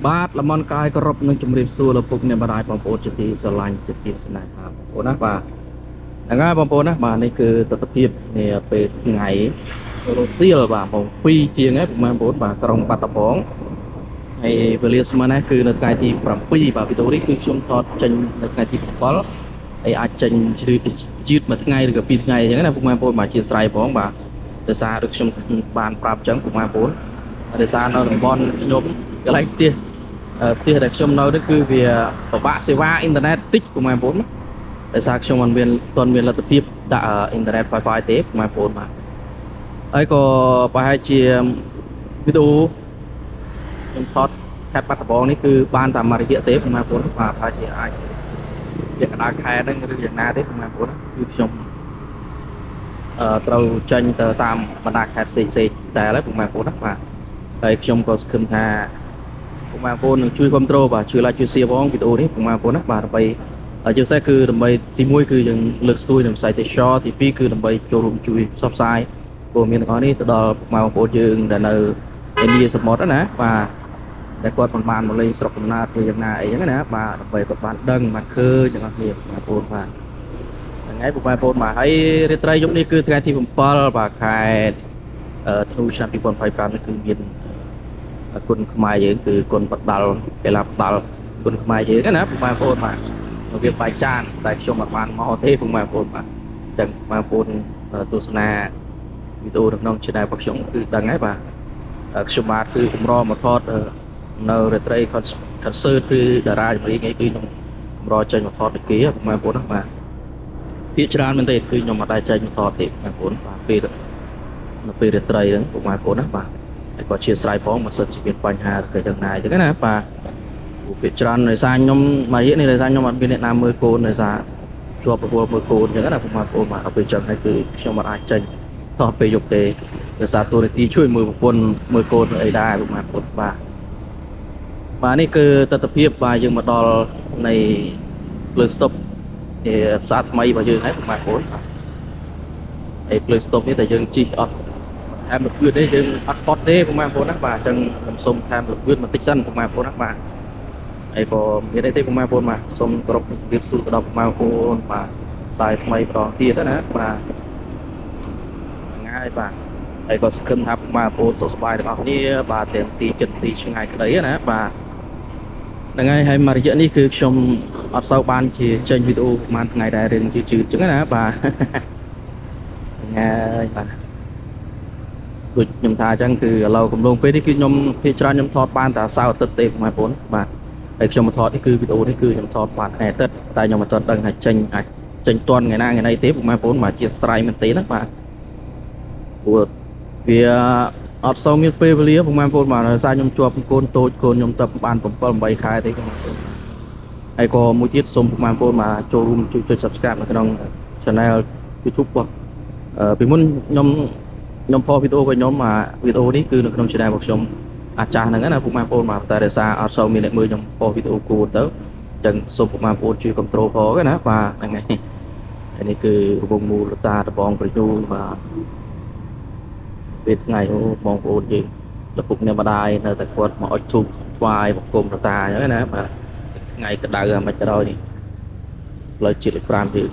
បាទលមនកាយគោរពនឹងជម្រាបសួរលោកពុកអ្នកម្ដាយបងប្អូនជាទីស្រឡាញ់ជាទីស្នេហាបងប្អូនណាបាទហ្នឹងហើយបងប្អូនណាបាទនេះគឺទស្សនភាពនាពេលថ្ងៃរសៀលបាទម៉ោង2ជាងហើយបងប្អូនបាទក្រុងបាត់ដំបងហើយវេលាស្មើនេះគឺនៅថ្ងៃទី7បាទវីដេអូនេះគឺខ្ញុំថតចេញនៅថ្ងៃទី7ហើយអាចចេញជ្រឿយឺតមួយថ្ងៃឬក៏ពីរថ្ងៃអញ្ចឹងណាពុកម៉ែបងប្អូនបាទជាស្រ័យផងបាទដោយសារដូចខ្ញុំបានប្រាប់អញ្ចឹងពុកម៉ែបងប្អូនដោយសារនៅតំបន់ខ្ញុំកន្លែងផ្ទះ ផ្ទះដែលខ្ញុំនៅនេះគឺវាពិបាកសេវាអ៊ីនធឺណិតតិចពុកម៉ែបងប្អូនណាដោយសារខ្ញុំមិនមានទាន់មានលទ្ធភាពដាក់អ៊ីនធឺណិត Wi-Fi ទេពុកម៉ែបងប្អូនបាទហើយក៏ប្រហែលជាវីដេអូខ្ញុំថតខេត្តបាត់ដំបងនេះគឺបានតែមួយរយៈទេពុកម៉ែបងប្អូនបាទប្រហែលជាអាចពាក់កណ្ដាលខែហ្នឹងឬយ៉ាងណាទេពុកម៉ែបងប្អូនគឺខ្ញុំត្រូវចេញទៅតាមបណ្ដាខេត្តផ្សេងៗតែឥឡូវពុកម៉ែបងប្អូនណាបាទហើយខ្ញុំក៏សង្ឃឹមថា ពុកម៉ែបងប្អូននឹងជួយគ្រប់គ្រងបាទជួយ like ជួយ share ផងវីដេអូនេះពុកម៉ែបងប្អូនណាបាទដើម្បីជាពិសេសគឺដើម្បីទី1គឺយើងលើកស្ទួយនៅវិស័យទេសចរទី2គឺដើម្បីចូលរួមជួយផ្សព្វផ្សាយព័ត៌មានទាំងអស់នេះទៅដល់ពុកម៉ែបងប្អូនយើងដែលនៅឥណ្ឌាសមុទ្រណាបាទដែលគាត់មិនបានមកលេងស្រុកកំណើតឬយ៉ាងណាអីចឹងណាបាទដើម្បីគាត់បានដឹងបានឃើញទាំងអស់គ្នាពុកម៉ែបងប្អូនបាទហ្នឹងហើយពុកម៉ែបងប្អូនបាទហើយរាត្រីយប់នេះគឺថ្ងៃទី7បាទខែធ្នូឆ្នាំ2025នេះគឺមាន គុណខ្មែរយើងគឺគុណបដាល់កីឡាបដាល់គុណខ្មែរយើងណាពុកម៉ែបងប្អូនបាទរបៀបបាយចានតែខ្ញុំអត់បានមកទេពុកម៉ែបងប្អូនបាទអញ្ចឹងបងប្អូនទស្សនាវីដេអូនៅក្នុង channel របស់ខ្ញុំគឺដឹងហើយបាទខ្ញុំបាទគឺកម្រមកថតនៅរាត្រី concert ឬតារាចម្រៀងអីគឺខ្ញុំកម្រចេញមកថតដូចគេពុកម៉ែបងប្អូនណាបាទភាគច្រើនមែនទេគឺខ្ញុំអត់ដែលចេញមកថតទេបងប្អូនបាទពេលនៅពេលរាត្រីហ្នឹងពុកម៉ែបងប្អូនណាបាទ ហើយក៏ជាស្រ័យផងបើសិនជាមានបញ្ហាឬក៏យ៉ាងណាអញ្ចឹងណាបាទព្រោះភាគច្រើនដោយសារខ្ញុំមួយរយៈនេះដោយសារខ្ញុំអត់មានអ្នកណាមើលកូនដោយសារជាប់ប្រពន្ធមើលកូនអញ្ចឹងណាពុកម៉ែបងប្អូនបាទដល់ពេលអញ្ចឹងហើយគឺខ្ញុំអត់អាចចេញថតពេលយប់ទេដោយសារតួនាទីជួយមើលប្រពន្ធមើលកូនអីដែរពុកម៉ែបងប្អូនបាទបាទនេះគឺទស្សនភាពបាទយើងមកដល់នៃភ្លើងស្តុបជាផ្សារថ្មីរបស់យើងហើយពុកម៉ែបងប្អូនបាទហើយភ្លើងស្តុបនេះតែយើងជិះអត់ ថែមលបឿនទេយើងអត់ផុតទេពុកម៉ែបងប្អូនណាបាទអញ្ចឹងខ្ញុំសូមថែមលបឿនបន្តិចសិនពុកម៉ែបងប្អូនណាបាទហើយក៏មានអីទេពុកម៉ែបងប្អូនបាទសូមគោរពជម្រាបសួរទៅដល់ពុកម៉ែបងប្អូនបាទផ្សាយថ្មីម្ដងទៀតណាបាទហ្នឹងហើយបាទហើយក៏សង្ឃឹមថាពុកម៉ែបងប្អូនសុខសប្បាយទាំងអស់គ្នាបាទទាំងទីចិត្តទីឆ្ងាយក្តីណាបាទហ្នឹងហើយហើយមួយរយៈនេះគឺខ្ញុំអត់សូវបានជាចេញវីដេអូប្រហែលថ្ងៃដែររឿងជឿជឿអញ្ចឹងណាបាទហ្នឹងហើយបាទ ដូចខ្ញុំថាអញ្ចឹងគឺឥឡូវកំឡុងពេលនេះគឺខ្ញុំភាគច្រើនខ្ញុំថតបានតែសៅរ៍អាទិត្យទេបងប្អូនបាទហើយខ្ញុំមកថតនេះគឺវីដេអូនេះគឺខ្ញុំថតបានថ្ងៃអាទិត្យតែខ្ញុំមិនទាន់ដឹងថាចេញអាចចេញទាន់ថ្ងៃណាថ្ងៃណីទេបងប្អូនបាទជាស្រ័យមែនទេណាបាទព្រោះវាអត់សូវមានពេលវេលាបងប្អូនបាទដោយសារខ្ញុំជាប់កូនតូចកូនខ្ញុំទៅបាន7 8ខែទេបងប្អូនហើយក៏មួយទៀតសូមបងប្អូនបាទចូលរួមជួយចុច Subscribe នៅក្នុង Channel YouTube របស់ពីមុនខ្ញុំ ខ្ញុំផុសវីដេអូរបស់ខ្ញុំអាវីដេអូនេះគឺនៅក្នុង channel របស់ខ្ញុំអាចាស់ហ្នឹងណាពុកម៉ែបងប្អូនបាទតែដោយសារអត់សូវមានអ្នកមើលខ្ញុំផុសវីដេអូគួរទៅអញ្ចឹងសូមពុកម៉ែបងប្អូនជួយគ្រប់គ្រងផងណាបាទហ្នឹងហើយហើយនេះគឺរង្វង់មូលតាដបងប្រយូនបាទពេលថ្ងៃអូបងប្អូនយើងលោកពុកអ្នកម្ដាយនៅតែគាត់មកអុជធូបថ្វាយបង្គំរតាអញ្ចឹងណាបាទថ្ងៃក្តៅអាមិនក៏ដោយនេះផ្លូវជាតិលេខ5យើង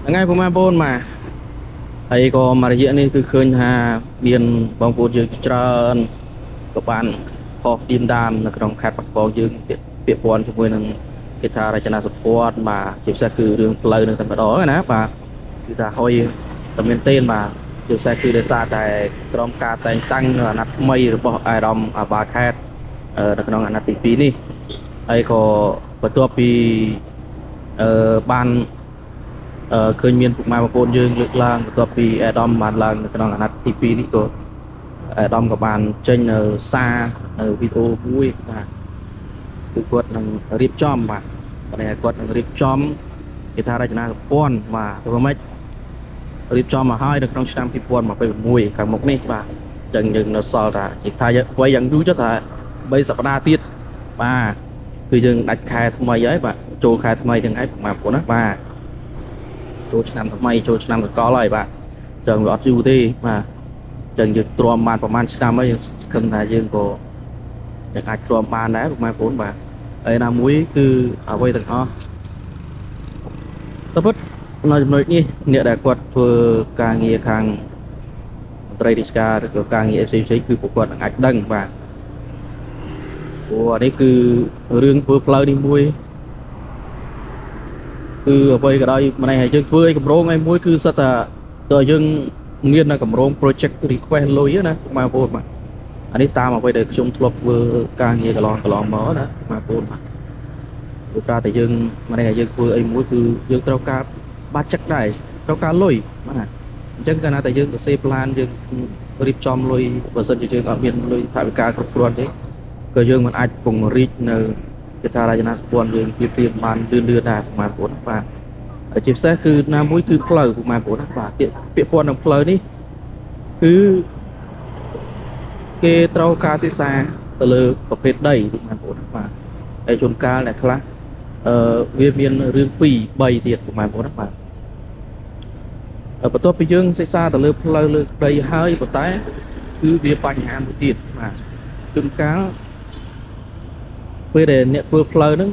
ហ្នឹងហើយពុកម៉ែបងប្អូនបាទ ហើយក៏មួយរយៈនេះគឺឃើញថាមានបងប្អូនយើងច្រើនក៏បានផុសឌៀមដាមនៅក្នុងខេត្តបាត់ដំបងយើងពាក់ព័ន្ធជាមួយនឹងគេថារចនាសម្ព័ន្ធបាទជាពិសេសគឺរឿងផ្លូវនឹងតែម្ដងណាបាទគឺថាហុយតែមានទេបាទជាពិសេសគឺដោយសារតែក្រុមការតែងតាំងនៅអាណត្តិថ្មីរបស់អារម្មណ៍អាបាខេត្តនៅក្នុងអាណត្តិទី2នេះហើយក៏បន្ទាប់ពីអឺបាន ឃើញមានពុកម៉ែបងប្អូនយើងលើកឡើងបន្ទាប់ពីអេដាមបានឡើងនៅក្នុងអាណត្តិទី2នេះក៏អេដាមក៏បានចេញនៅសារនៅវីដេអូមួយបាទគឺគាត់នឹងរៀបចំបាទគាត់គាត់នឹងរៀបចំគេថារចនាសម្ព័ន្ធបាទធ្វើម៉េចរៀបចំមកហើយនៅក្នុងឆ្នាំ2026ខាងមុខនេះបាទអញ្ចឹងយើងនៅសល់ថាគេថាអ្វីយ៉ាងយូរចុះថា3សប្តាហ៍ទៀតបាទគឺយើងដាច់ខែថ្មីហើយបាទចូលខែថ្មីទាំងឯងពុកម៉ែបងប្អូនណាបាទ ចូលឆ្នាំថ្មីចូលឆ្នាំសកលហើយបាទអញ្ចឹងវាអត់យូរទេបាទអញ្ ចឹងយើងទ្រាំបានប្រហែលឆ្នាំហើយយើងគឹមថាយើងក៏យើងអាចទ្រាំបានដែរពុកម៉ែបងប្អូនបាទហើយណាមួយគឺអ្វីទាំងអស់តែពិតនៅចំណុចនេះអ្នកដែលគាត់ធ្វើការងារខាងមន្ត្រីរាជការឬក៏ការងារផ្សេងៗគឺពួកគាត់នឹងអាចដឹងបាទព្រោះអានេះគឺរឿងធ្វើផ្លូវនេះមួយគឺអ្វីក៏ដោយម្នេះឲ្យយើងធ្វើឲ្យកម្រងឲ្យមួយគឺសិតតែតើយើងមាននៅកម្រង project request លុយណាបងប្អូនបាទអានេះតាមអ្វីដែលខ្ញុំធ្លាប់ធ្វើការងារកន្លងកន្លងមកណាបងប្អូនបាទព្រោះត្រាតែយើងម្នេះឲ្យយើងធ្វើអីមួយគឺយើងត្រូវការបាច់ចឹកដែរត្រូវការលុយបាទអញ្ចឹងកាលណាតែយើងសរសេរ plan យើងរៀបចំលុយបើសិនជាយើងអត់មានលុយថវិកាគ្រប់គ្រាន់ទេក៏យើងមិនអាចពង្រីកនៅហេដ្ឋារចនាសម្ព័ន្ធយើងពីព្រៀងបានលឿនលឿនដែរបងប្អូនបាទហើយជាពិសេសគឺណាមួយគឺផ្លូវពុកម៉ែបងប្អូនណាបាទពាក្យព័ន្ធនឹងផ្លូវនេះគឺគេត្រូវការសិក្សាទៅលើប្រភេទដីពុកម៉ែបងប្អូនណាបាទហើយជួនកាលអ្នកខ្លះអឺវាមានរឿង2 3ទៀតពុកម៉ែបងប្អូនណាបាទបន្ទាប់ពីយើងសិក្សាទៅលើផ្លូវលើដីហើយប៉ុន្តែគឺវាបញ្ហាមួយទៀតបាទជួនកាលពេលដែលអ្នកធ្វើផ្លូវហ្នឹង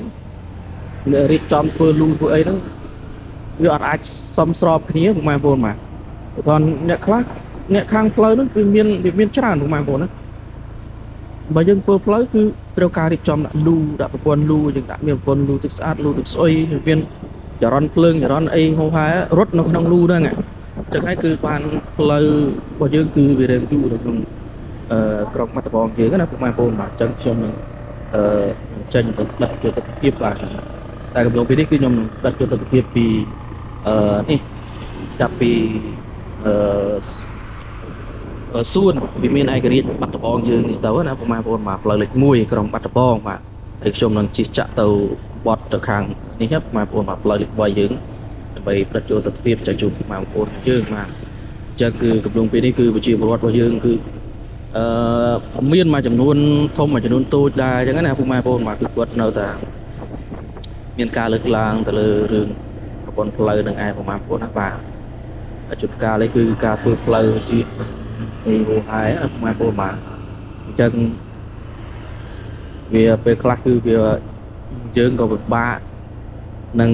អ្នករៀបចំធ្វើលូធ្វើអីហ្នឹងវាអត់អាចសមស្របគ្នាពុកម៉ែបងប្អូនបាទឧទាហរណ៍អ្នកខ្លះអ្នកខាងផ្លូវហ្នឹងវាមានច្រើនពុកម៉ែបងប្អូនណាបើយើងធ្វើផ្លូវគឺត្រូវការរៀបចំដាក់លូដាក់ប្រព័ន្ធលូយើងដាក់មានប្រព័ន្ធលូទឹកស្អាតលូទឹកស្អុយមានចរន្តភ្លើងចរន្តអីហូរហែរត់នៅក្នុងលូហ្នឹងអញ្ចឹងហើយគឺបានផ្លូវរបស់យើងគឺវារៀងយូរនៅក្នុងអឺក្រុងបាត់ដំបងយើងណាពុកម៉ែបងប្អូនបាទអញ្ចឹងខ្ញុំនឹងអឺចេញទៅផ្លិតយកទស្សនភាពបាទតែកំឡុងពេលនេះគឺខ្ញុំនឹងផ្លិតយកទស្សនភាពពីអឺនេះចាប់ពីអឺសួនវិមានឯករាជ្យបាត់ដំបងយើងនេះទៅណាពុកម៉ែបងប្អូនបាទផ្លូវលេខ1ក្រុងបាត់ដំបងបាទហើយខ្ញុំនឹងជិះចាក់ទៅបត់ទៅខាងនេះណាពុកម៉ែបងប្អូនបាទផ្លូវលេខ3យើងដើម្បីផ្លិតចូលទស្សនភាពចែកជូនពុកម៉ែបងប្អូនយើងបាទអញ្ចឹងគឺកំឡុងពេលនេះគឺប្រជាពលរដ្ឋរបស់យើងគឺអឺមានមួយចំនួនធំមួយចំនួនតូចដែរអញ្ចឹងណាពុកម៉ែបងប្អូនបាទគឺគាត់នៅតែមានការលើកឡើងទៅលើរឿងប្រព័ន្ធផ្លូវនឹងឯងពុកម៉ែបងប្អូនណាបាទជួនកាលនេះគឺការធ្វើផ្លូវជានេះហូហែពុកម៉ែបងប្អូនបាទអញ្ចឹងវាពេលខ្លះគឺវាយើងក៏ពិបាកនឹង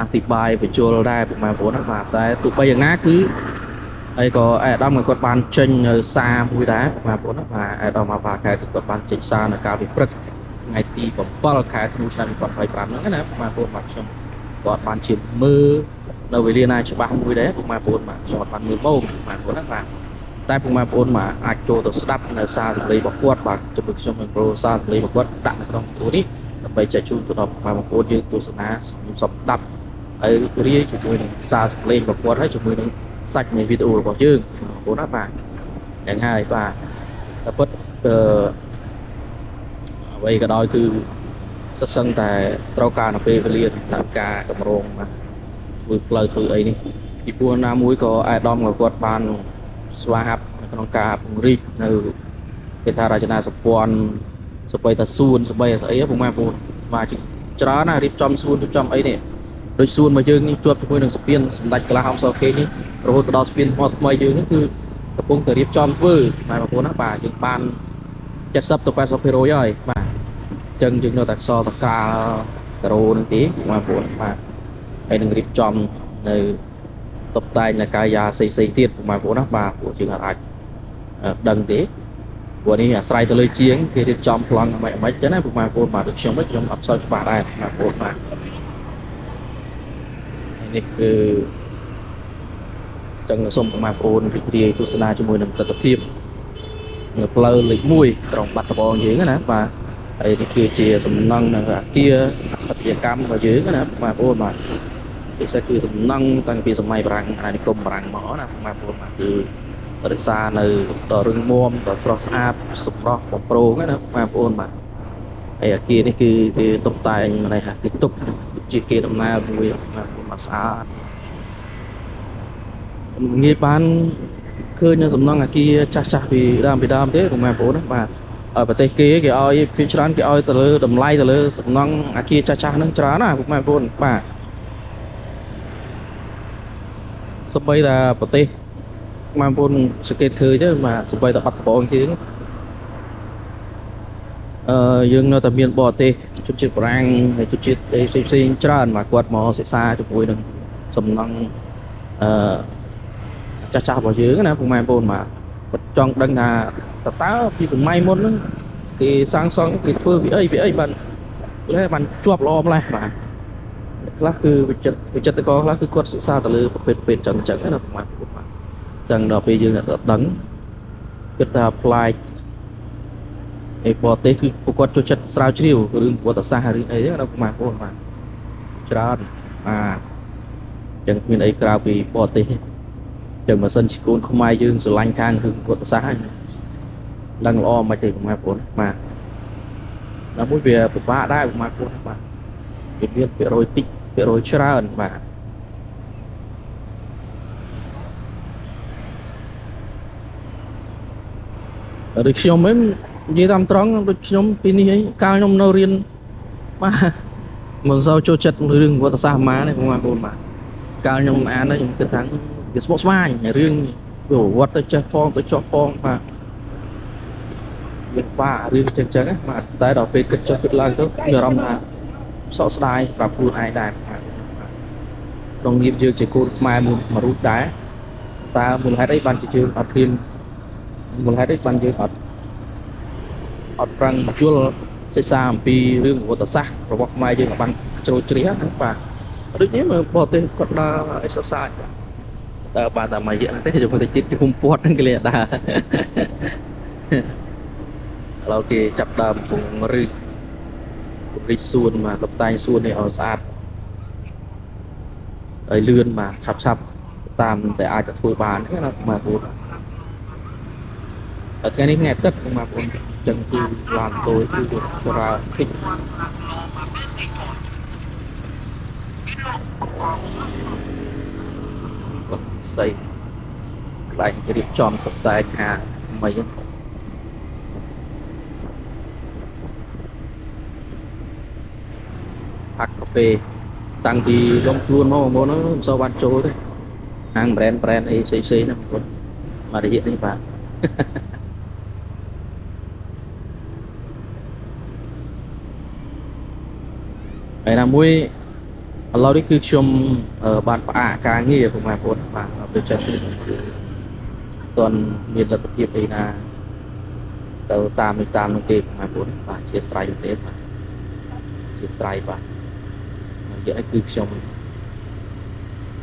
អធិប្បាយបញ្ជលដែរពុកម៉ែបងប្អូនណាបាទតែទោះបីយ៉ាងណាគឺហើយក៏អេដាមក៏គាត់បានចេញនៅសារមួយដែរពុកម៉ែបងប្អូនណាបាទអេដាមអាបាខែគាត់បានចេញសារនៅកាលពីព្រឹកថ្ងៃទី7ខែធ្នូឆ្នាំ2025ហ្នឹងណាពុកម៉ែបងប្អូនបាទខ្ញុំគាត់បានជាមើលនៅវេលាណាច្បាស់មួយដែរពុកម៉ែបងប្អូនបាទខ្ញុំអត់បានមើលម៉ោងពុកម៉ែបងប្អូនណាបាទតែពុកម៉ែបងប្អូនបាទអាចចូលទៅស្ដាប់នៅសារសម្លេងរបស់គាត់បាទជំនួយខ្ញុំនឹងប្រូសារសម្លេងរបស់គាត់ដាក់នៅក្នុងទូនេះដើម្បីចែកជូនទៅដល់ពុកម៉ែបងប្អូនយើងទស្សនាសំដាប់ហើយរាយជាមួយនឹងសារសម្លេងរបស់គាត់ហើយជាមួយនឹងសាច់នៃវីដេអូរបស់យើងបងប្អូនណាបាទយ៉ាងហើយបាទតែពិតអឺអ្វីក៏ដោយគឺសិតសឹងតែត្រូវការនៅពេលវេលាតាមការកម្រងបាទធ្វើផ្លូវធ្វើអីនេះពីព្រោះណាមួយក៏អាយដាមក៏គាត់បានស្វាហាប់នៅក្នុងការពង្រីកនៅហេដ្ឋារចនាសម្ព័ន្ធសម្បីតាសួនសម្បីស្អីពុកម៉ែបងប្អូនបាទច្រើនណាស់រៀបចំសួនរៀបចំអីនេះដូចសួនរបស់យើងនេះជាប់ជាមួយនឹងស្ពានសម្ដេចក្លាហោមសខេនេះរហូតទៅដល់ស្ពានថ្មថ្មីយើងនេះគឺកំពុងតែរៀបចំធ្វើម៉ែបងប្អូនណាបាទយើងបាន70ទៅ80%ហើយបាទអញ្ចឹងយើងនៅតែខ្សតកាលការ៉ូនឹងទេបងប្អូនបាទហើយនឹងរៀបចំនៅតុបតែងនៅកាយាផ្សេងផ្សេងទៀតបងប្អូនណាបាទពួកយើងអាចដឹងទេព្រោះនេះអាស្រ័យទៅលើជាងគេរៀបចំប្លង់មិនមិនចឹងណាបងប្អូនបាទដូចខ្ញុំខ្ញុំអត់សូវច្បាស់ដែរបងប្អូនបាទនេះគឺចឹងសូមបងប្អូនរីករាយទស្សនាជាមួយនឹងទស្សនភាពនៅផ្លូវលេខ1ក្រុងបាត់ដំបងយើងណាបាទហើយនេះគឺជាសំណង់នៅអាគារបច្ចកម្មរបស់យើងណាបងប្អូនបាទពិសេសគឺសំណង់តាំងពីសម័យបារាំងអាណានិគមបារាំងមកណាបងប្អូនបាទគឺរក្សានៅដ៏រឹងមាំដ៏ស្រស់ស្អាតសម្រស់បំប្រងណាបងប្អូនបាទហើយអាគារនេះគឺគេតុបតែងម្លេះគេទុកជាគេដំណើរមួយបងប្អូនបាទស្អាតងាយបានឃើញនៅសំណង់អាគារចាស់ចាស់ពីដើមពីដើមទេបងប្អូនណាបាទប្រទេសគេគេឲ្យភាគច្រើនគេឲ្យទៅលើតម្លៃទៅលើសំណង់អាគារចាស់ចាស់ហ្នឹងច្រើនណាបងប្អូនបាទសូម្បីតែប្រទេស បងប្អូនសង្កេតឃើញទៅបាទសម្បីតែបាត់ដំបងជាងយើងនៅតែមានបរទេសជនជាតិបារាំងហើយជនជាតិអីផ្សេងផ្សេងៗច្រើនបាទគាត់មកសិក្សាជាមួយនឹងសំណង់អឺចាស់ចាស់របស់យើងណាពុកម៉ែបងប្អូនបាទគាត់ចង់ដឹងថាតើពីសម័យមុនហ្នឹងគេសាងសង់គេធ្វើពីអីបានគេបានជាប់ល្អម្ល៉េះបាទខ្លះគឺវិចិត្រករខ្លះគឺគាត់សិក្សាទៅលើប្រភេទប្រភេទចឹងចឹងណាពុកម៉ែបងប្អូនបាទចឹងដល់ពេលយើងអត់ដឹងគិតថាប្លែកឯបរទេសគឺពួកគាត់ចូលចិត្តស្រាវជ្រាវរឿងប្រវត្តិសាស្ត្ររឿងអីហ្នឹងណាពុកម៉ែបងប្អូនបាទច្រើនបាទចឹងគ្មានអីក្រៅពីបរទេសទេចឹងបើសិនជាកូនខ្មែរយើងស្រឡាញ់ខាងរឿងប្រវត្តិសាស្ត្រហ្នឹងដឹងល្អមិនទេពុកម៉ែបងប្អូនបាទដល់មួយវាពិបាកដែរពុកម៉ែបងប្អូនបាទវាមានភាគរយតិចភាគរយច្រើនបាទដូចខ្ញុំហ្នឹងនិយាយតាមត្រង់ដូចខ្ញុំពីនេះអីកាលខ្ញុំនៅរៀនបាទមិនសូវចូលចិត្តរឿងប្រវត្តិសាស្ត្រម៉ាទេបងប្អូនបាទកាលខ្ញុំអានទៅខ្ញុំគិតថាវាស្មុគស្មាញរឿងវាប្រវត្តិទៅចេះផងទៅចោះផងបាទវាបាក់រឿងចឹងចឹងណាបាទតែដល់ពេលគិតចុះគិតឡើងទៅមានអារម្មណ៍ថាសោកស្ដាយប្រាប់ខ្លួនឯងដែរបាទក្នុងនាមយើងជាកូនខ្មែរមួយរូបដែរតើមូលហេតុអីបានជាយើងអត់រៀនមូលហេតុអីបានយើងអត់ប្រឹងយល់សិក្សាអំពីរឿងប្រវត្តិសាស្ត្ររបស់ខ្មែរយើងឲ្យបានជ្រៅជ្រះណាបាទដូចនេះមើលបរទេសគាត់ដើរអីសរសើរដើរបានតែមួយរយៈហ្នឹងទេជាមួយតែជាតិជុំពាត់ហ្នឹងគេលេដើរឥឡូវគេចាប់ដើមពង្រឹងពង្រីកសួនបាទតុបតែងសួននេះឲ្យស្អាតឲ្យលឿនបាទឆាប់ឆាប់តាមតែអាចจะធ្វើបានហ្នឹងណាបាទបងប្អូនថ្ងៃនេះថ្ងៃទឹកបងប្អូនចឹងគឺឡានតូចគឺវាច្រើនតិចគាត់ស្អីកន្លែងគេរៀបចំតុបតែងហាថ្មីហ្នឹងផាក់កាហ្វេតាំងពីលំខ្លួនមកបងប្អូនហ្នឹងមិនសូវបានចូលទេហាង brand អីផ្សេងផ្សេងហ្នឹងបងប្អូនមករយៈនេះបាទហើយណាមួយឥឡូវនេះគឺខ្ញុំបានផ្អាកការងារបងប្អូនបាទដូចចេះគឺអត់ទាន់មានលទ្ធភាពអីណាទៅតាមនេះតាមនោះទេបងប្អូនបាទជាស្រ័យទេបាទជាស្រ័យបាទរយៈនេះគឺខ្ញុំ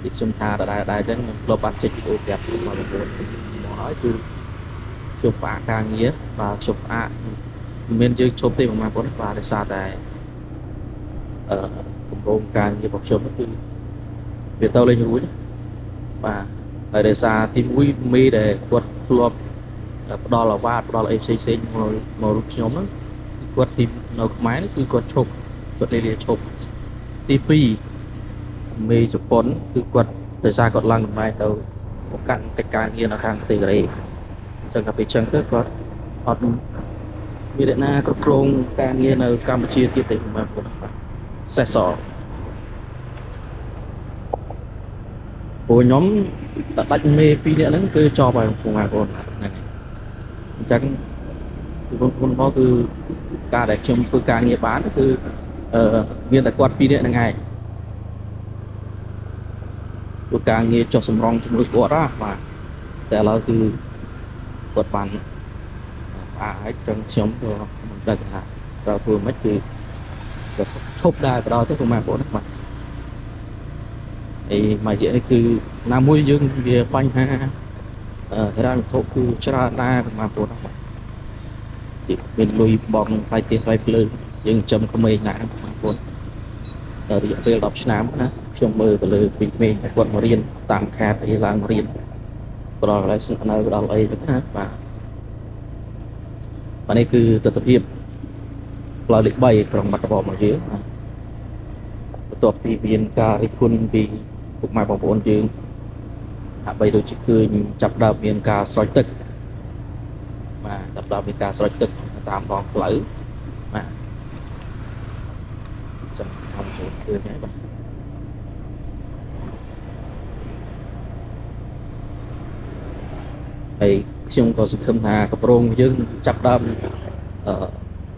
ទីខ្ញុំថាដដែលដែរអញ្ចឹងខ្ញុំធ្លាប់បានចេញវីដេអូប្រាប់បងប្អូនមកហើយគឺខ្ញុំផ្អាកការងារបាទខ្ញុំផ្អាកមិនមែនយើងឈប់ទេបងប្អូនបាទដោយសារតែអឺគម្រោងការងាររបស់ខ្ញុំគឺវាទៅលេងរួចបាទហើយដោយសារទី1មេដែលគាត់ធ្លាប់ផ្ដល់អាវ៉ាតផ្ដល់អីផ្សេងផ្សេងមកមករូបខ្ញុំហ្នឹងគាត់ទីនៅខ្មែរនេះគឺគាត់ឈប់គាត់លេលាឈប់ទី2មេជប៉ុនគឺគាត់ដោយសារគាត់ឡើងតំណែងទៅប្រកាន់កិច្ចការងារនៅខាងប្រទេសកូរ៉េអញ្ចឹងដល់ពេលអញ្ចឹងទៅគាត់អត់មានអ្នកណាគ្រប់គ្រងការងារនៅកម្ពុជាទៀតទេបងប្អូនបាទសេះសល់ព្រោះខ្ញុំតដាច់មេពីរនាក់ហ្នឹងគឺចប់ហើយបងប្អូនហ្នឹងហើយអញ្ចឹងពីបងប្អូនមកគឺការដែលខ្ញុំធ្វើការងារបានគឺអឺមានតែគាត់ពីរនាក់ហ្នឹងឯងធ្វើការងារចុះសម្រងជាមួយគាត់ណាបាទតែឥឡូវគឺគាត់បានផ្អាកហើយចឹងខ្ញុំក៏មិនដឹងថាត្រូវធ្វើម៉េចគឺគាត់ឈប់ដែរបដទៅបងប្អូនណាបាទអីមួយរយៈនេះគឺណាមួយយើងវាបញ្ហាហិរញ្ញវត្ថុគឺច្រើនដែរបងប្អូនណាបាទជាមានលុយបង់ថ្លៃផ្ទះថ្លៃភ្លើងយើងចិញ្ចឹមក្មេងណាបងប្អូនដល់រយៈពេល10ឆ្នាំណាខ្ញុំមើលទៅលើពីក្មេងតែគាត់មករៀនតាមខេត្តអីឡើងមករៀនផ្ដល់កន្លែងស្នាក់នៅផ្ដល់អីចឹងណាបាទបាទនេះគឺទស្សនវិជ្ជាផ្លូវលេខ3ក្រុងបាត់ដំបងរបស់យើងណាបន្ទាប់ពីមានការរិះគន់ពីពុកម៉ែបងប្អូនយើងហាក់បីដូចជាឃើញចាប់ដើមមានការស្រោចទឹកបាទចាប់ដើមមានការស្រោចទឹកតាមដងផ្លូវបាទចឹងខ្ញុំចូលឃើញហើយបាទ ហើយខ្ញុំក៏សង្ឃឹមថាកម្រងយើងចាប់ដើមអឺ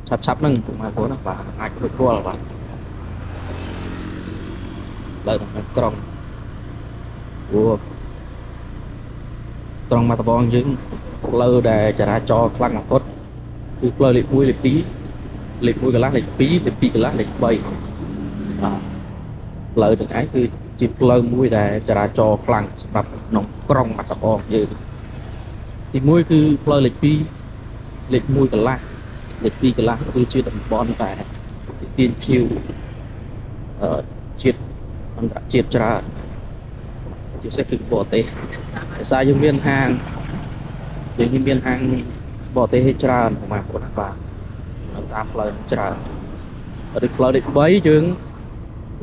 ឆាប់ឆាប់ហ្នឹងពុកម៉ែបងប្អូនណាបាទអាចរួចរាល់បាទលើក្នុងក្រុងព្រោះក្រុងបាត់ដំបងយើងផ្លូវដែលចរាចរណ៍ខ្លាំងបំផុតគឺផ្លូវលេខ1លេខ2លេខ1កន្លះលេខ2លេខ2កន្លះលេខ3បាទផ្លូវទាំងឯងគឺជាផ្លូវមួយដែលចរាចរណ៍ខ្លាំងសម្រាប់ក្នុងក្រុងបាត់ដំបងយើងទី1គឺផ្លូវលេខ2លេខ1កន្លះលេខ2កន្លះគឺជាតំបន់ដែលទាញភ្ញៀវអឺជាតិអន្តរជាតិច្រើនជាពិសេសគឺបរទេសដោយសារយើងមានហាងយើងមានហាងបរទេសច្រើនបងប្អូនណាបាទនៅតាមផ្លូវច្រើនឬផ្លូវលេខ3យើង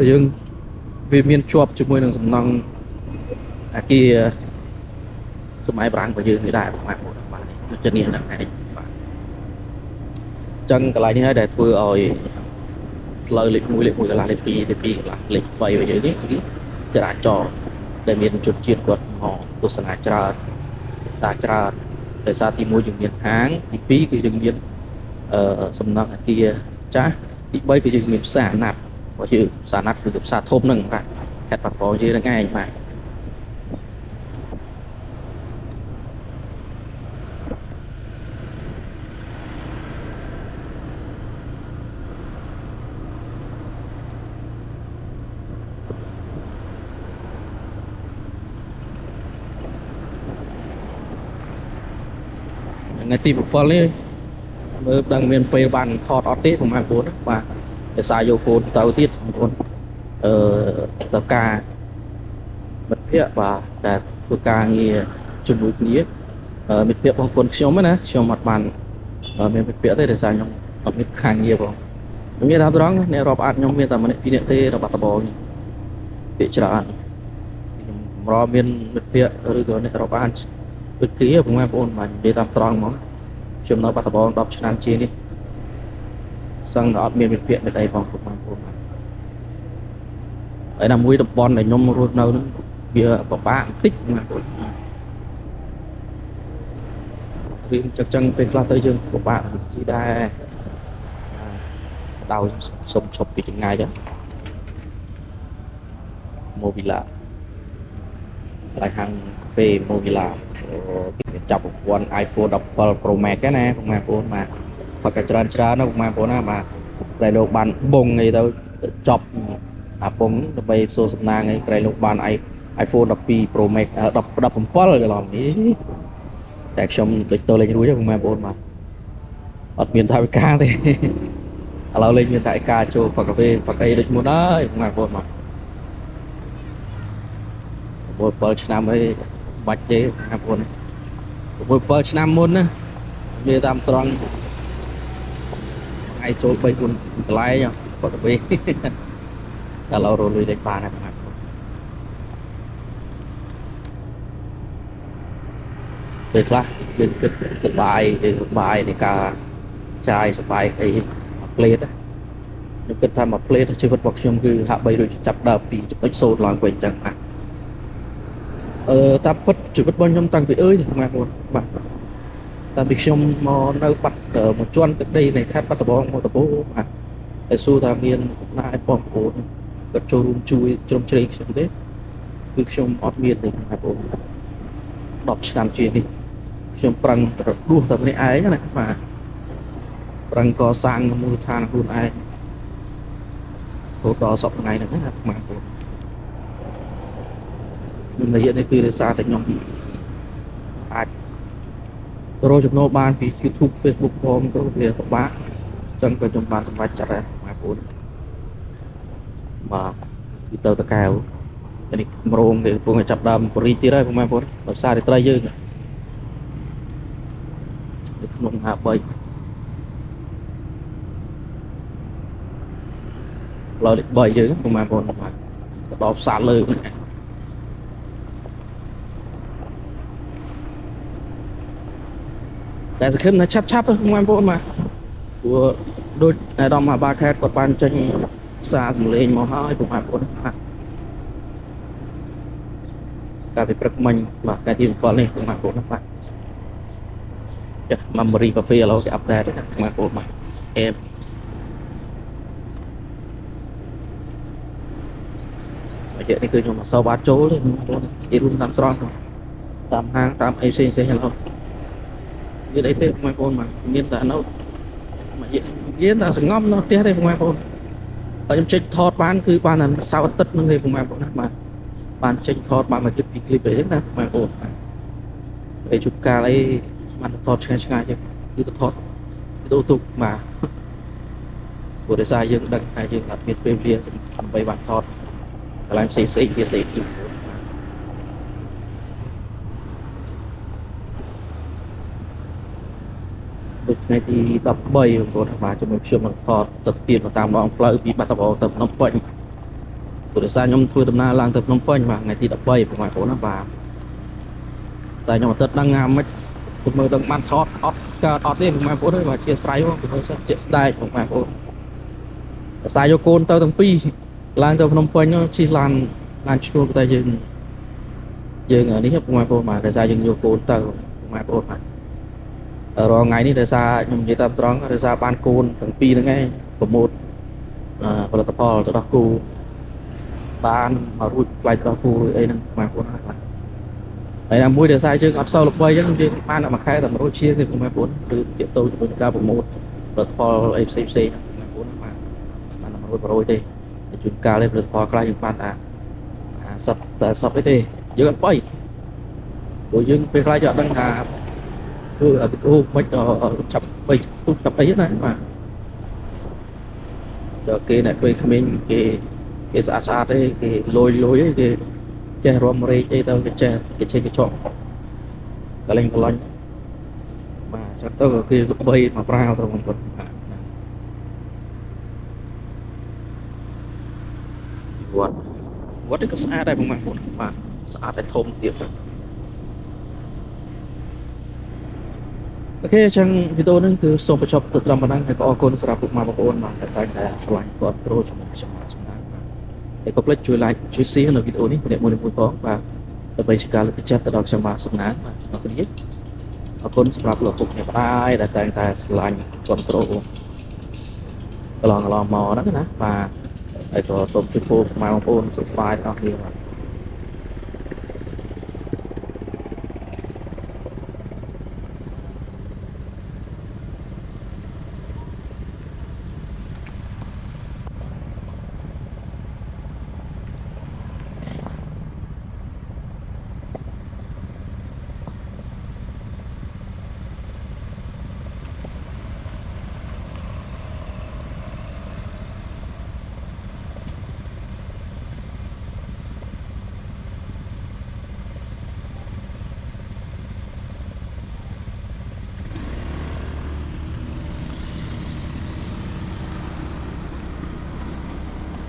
យើងវាមានជាប់ជាមួយនឹងសំណង់អាគារសម័យបារាំងរបស់យើងនេះដែរបងប្អូនបាទនេះជំនាញហ្នឹងឯងបាទចឹងកន្លែងនេះហើយដែលធ្វើឲ្យផ្លូវលេខ1លេខ1កន្លះលេខ2លេខ2កន្លះលេខ3របស់យើងនេះគឺចរាចរណ៍ដែលមានជនជាតិគាត់មកទស្សនាច្រើនសិក្សាច្រើនដោយសារទី1យើងមានហាងទី2គឺយើងមានអឺសំណង់អាគារចាស់ទី3គឺយើងមានផ្សារណាត់របស់យើងផ្សារណាត់ឬក៏ផ្សារធំហ្នឹងបាទខេត្តបាត់ដំបងយើងហ្នឹងឯងបាទថ្ងៃទី7នេះមើលដឹងមានពេលបានថតអត់ទេប្រហែលបងបាទដោយសារយកកូនទៅទៀតបងប្អូនអឺទៅការមិត្តភ័ក្តិបាទដែលធ្វើការងារជាមួយគ្នាមិត្តភ័ក្តិរបស់កូនខ្ញុំណាខ្ញុំអត់បានមានមិត្តភ័ក្តិទេដោយសារខ្ញុំអត់មានខាងងារផងខ្ញុំនិយាយតាមត្រង់អ្នករាប់អាតខ្ញុំមានតែម្នាក់ពីរនាក់ទេរបស់ដបងពាក្យច្រើនខ្ញុំកម្រមានមិត្តភ័ក្តិឬក៏អ្នករាប់អានដូចគ្នាបងប្អូនបាទនិយាយតាមត្រង់ហ្មងខ្ញុំនៅបាត់ដំបង10ឆ្នាំជាងនេះសឹងតែអត់មានមិត្តភ័ក្តិមិត្តអីផងបងប្អូនបាទហើយណាមួយតំបន់ដែលខ្ញុំរស់នៅហ្នឹងវាពិបាកបន្តិចបងប្អូនរឿងចឹងចឹងពេលខ្លះទៅយើងពិបាកជីដែរដោយសុំឈប់ពីចម្ងាយចឹងម៉ូវីឡាកន្លែងហាងកាហ្វេម៉ូវីឡាគេចាប់ប្រព័ន្ធ iPhone 17 Pro Max ហ្នឹងណាបងប្អូនបាទផឹកតែច្រើនច្រើនណាបងប្អូនណាបាទក្រែលោកបានបងអីទៅចប់អាពងដើម្បីសួរសំណាងអីក្រែលោកបាន iPhone 12 Pro Max 10 17ច្រឡំនេះតែខ្ញុំដូចទៅលេងរួចទេបងប្អូនបាទអត់មានថវិកាទេឥឡូវលេងមានថវិកាចូលផឹកកាហ្វេផឹកអីដូចមុនហើយបងប្អូនបាទ7ឆ្នាំអីបាច់ទេបងប្អូន7ឆ្នាំមុនណាមានតាមត្រង់ថ្ងៃចូល3 4កន្លែងផឹកកាហ្វេតែឥឡូវរលុយលេងបានហើយបងប្អូនពេលខ្លះយើងគិតសប្បាយយើងសប្បាយនៃការចាយសប្បាយអីមួយផ្លេតខ្ញុំគិតថាមួយផ្លេតជីវិតរបស់ខ្ញុំគឺហាក់បីដូចចាប់ដើមពីចំណុចសូន្យឡើងវិញអញ្ចឹងបាទអឺតាមពិតជីវិតរបស់ខ្ញុំតាំងពីអើយបងប្អូនបាទតាំងពីខ្ញុំមកនៅបាត់មកជន់ទឹកដីនៃខេត្តបាត់ដំបងមកដំបូងបាទតែសួរថាមានកំណាយបងប្អូនគាត់ចូលរួមជួយជ្រោមជ្រែងខ្ញុំទេគឺខ្ញុំអត់មានទេបងប្អូន10ឆ្នាំជាងនេះខ្ញុំប្រឹងត្រដួសតែម្នាក់ឯងណាបាទប្រឹងកសាងមូលដ្ឋានខ្លួនឯងរហូតដល់សប្តាហ៍ថ្ងៃហ្នឹងណាបងប្អូនរយៈនេះគឺដោយសារតែខ្ញុំអាចរកចំណូលបានពី YouTube Facebook ផងទៅវាពិបាកអញ្ចឹងក៏ខ្ញុំបានសម្រេចចិត្តដែរបងប្អូនបាទពីទៅតកែវនេះកម្រងគេកំពុងតែចាប់ដើមបរិយទៀតហើយបងប្អូនដោយសារតែត្រីយើងនៅក្នុង53ផ្លូវលេខ3យើងបងប្អូនបាទទៅដល់ផ្សារលើតែសង្ឃឹមថាឆាប់ឆាប់បងប្អូនបាទព្រោះដូចអាដាមអាបាខេតគាត់បានចេញសារសម្លេងមកហើយបងប្អូនបាទកាលពីព្រឹកមិញបាទថ្ងៃទី7នេះបងប្អូនបាទ ចា Memory Cafe ឥឡូវគេ update ណាបងប្អូនបាទអេរយៈនេះគឺខ្ញុំអត់សូវបានចូលទេបងប្អូននិយាយរួមតាមត្រង់តាមហាងតាមអីផ្សេងផ្សេងឥឡូវមានអីទេបងប្អូនបាទមានតែនៅមួយរយៈមានតែសងំនៅផ្ទះទេបងប្អូនតែខ្ញុំចេញថតបានគឺបានតែសៅរ៍អាទិត្យហ្នឹងទេបងប្អូនណាបាទបានចេញថតបានមួយគ្លីបពីរគ្លីបអីហ្នឹងណាបងប្អូនបាទពេលជួបកាលអីបានថតឆ្ងាយឆ្ងាយចឹងគឺទៅថតវីដេអូទុកបាទព្រោះដោយសារយើងដឹងថាយើងអត់មានពេលវេលាដើម្បីបានថតកន្លែងផ្សេងផ្សេងទៀតទេគឺបាទដូចថ្ងៃទី13បងប្អូនបាទជាមួយខ្ញុំនឹងថតទស្សនវិជ្ជានៅតាមដងផ្លូវពីបាត់ដំបងទៅភ្នំពេញព្រោះដោយសារខ្ញុំធ្វើដំណើរឡើងទៅភ្នំពេញបាទថ្ងៃទី13បងប្អូនណាបាទតែខ្ញុំអត់ដឹងថាម៉េចទៅមើលដឹងបានថតអត់កើតអត់ទេបងប្អូនអើយបាទជាស្រ័យបងប្អូនជាស្ដែកបងប្អូនដោយសារយកកូនទៅទាំងពីរឡើងទៅភ្នំពេញនោះជិះឡានឡានឈ្នួលតែយើងយើងនេះបងប្អូនបាទដោយសារយើងយកកូនទៅបងប្អូនបាទរាល់ថ្ងៃនេះដោយសារខ្ញុំនិយាយតាមត្រង់ដោយសារបានកូនទាំងពីរហ្នឹងឯង promote ផលិតផលទៅដល់គូបានមករួចថ្លៃទៅដល់គូរួចអីហ្នឹងបងប្អូនហើយបាទហើយណាមួយដោយសារយើងអត់សូវល្បីអញ្ចឹងយើងបានតែមួយខែតែ100ជាងទេបងប្អូនឬទាក់ទងជាមួយនឹងការ promote ផលិតផលអីផ្សេងផ្សេងបងប្អូនបាទបានតែ100 100ទេតែជួនកាលឯផលិតផលខ្លះយើងបានតែ50 40អីទេយើងអត់បីព្រោះយើងពេលខ្លះយើងអត់ដឹងថាធ្វើវីដេអូមិនចាប់បីទូចាប់អីណាបាទដល់គេអ្នកក្មេងៗគេគេស្អាតស្អាតទេគេលយលយទេគេចេះរំរែកអីទៅគេចេះគេចេះគេចកកលែងកលាញ់បាទចឹងទៅក៏គេល្បីមកប្រាវទៅបងប្អូនបាទវត្តវត្តនេះក៏ស្អាតដែរបងប្អូនបាទស្អាតតែធំទៀតបាទ OK អញ្ចឹងវីដេអូនេះគឺសូមបញ្ចប់ទៅត្រឹមប៉ុណ្ណឹងហើយក៏អរគុណសម្រាប់ពុកម៉ែបងប្អូនបាទដែលតែងតែស្រឡាញ់គាំទ្រជាមួយខ្ញុំបាទសំណាងបាទហើយកុំភ្លេចជួយ like ជួយ share នៅវីដេអូនេះម្នាក់មួយមួយផងបាទដើម្បីជាការលើកទឹកចិត្តទៅដល់ខ្ញុំបាទសំណាងបាទអរគុណយអរគុណសម្រាប់លោកពុកអ្នកម្ដាយដែលតែងតែស្រឡាញ់គាំទ្រកន្លងកន្លងមកហ្នឹងណាបាទហើយក៏សូមជម្រាបពុកម៉ែបងប្អូនសុខសប្បាយទាំងអស់គ្នាបាទ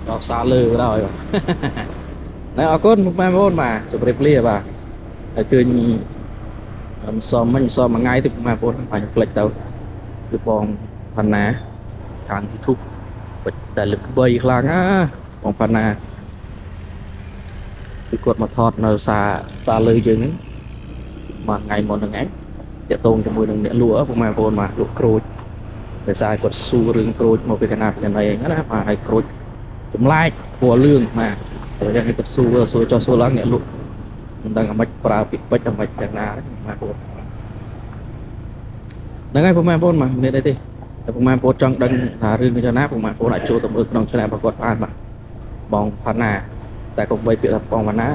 ដល់ផ្សារលើដល់ហើយបាទណែអរគុណពុកម៉ែបងប្អូនបាទជម្រាបលាបាទហើយឃើញមិនសមមិញមិនសមមួយថ្ងៃទេពុកម៉ែបងប្អូនបាទខ្ញុំភ្លេចទៅគឺបងផាណាខាង YouTube តែល្បីខ្លាំងណាបងផាណាគឺគាត់មកថតនៅសាសាលើយើងហ្នឹងមួយថ្ងៃមុនហ្នឹងឯងតាក់ទងជាមួយនឹងអ្នកលក់ពុកម៉ែបងប្អូនបាទលក់ក្រូចដោយសារគាត់សួររឿងក្រូចមកពីកណាពីណីហ្នឹងណាបាទហើយក្រូចចម្លែកពណ៌លឿងបាទតែយ៉ាងនេះគាត់សួរសួរចុះសួរឡើងអ្នកលក់មិនដឹងអាម៉េចប្រើពាក្យពេចន៍អាម៉េចយ៉ាងណាបងប្អូនហ្នឹងហើយពុកម៉ែបងប្អូនបាទមានអីទេតែពុកម៉ែបងប្អូនចង់ដឹងថារឿងយ៉ាងណាពុកម៉ែបងប្អូនអាចចូលទៅមើលក្នុង channel របស់គាត់បានបាទបងផាណាតែកុំបីពាក្យថាបងផាណា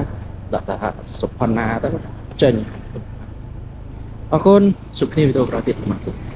ដាក់ថាសុផាណាទៅចេញអរគុណជួបគ្នាវីដេអូក្រោយទៀតបាទ។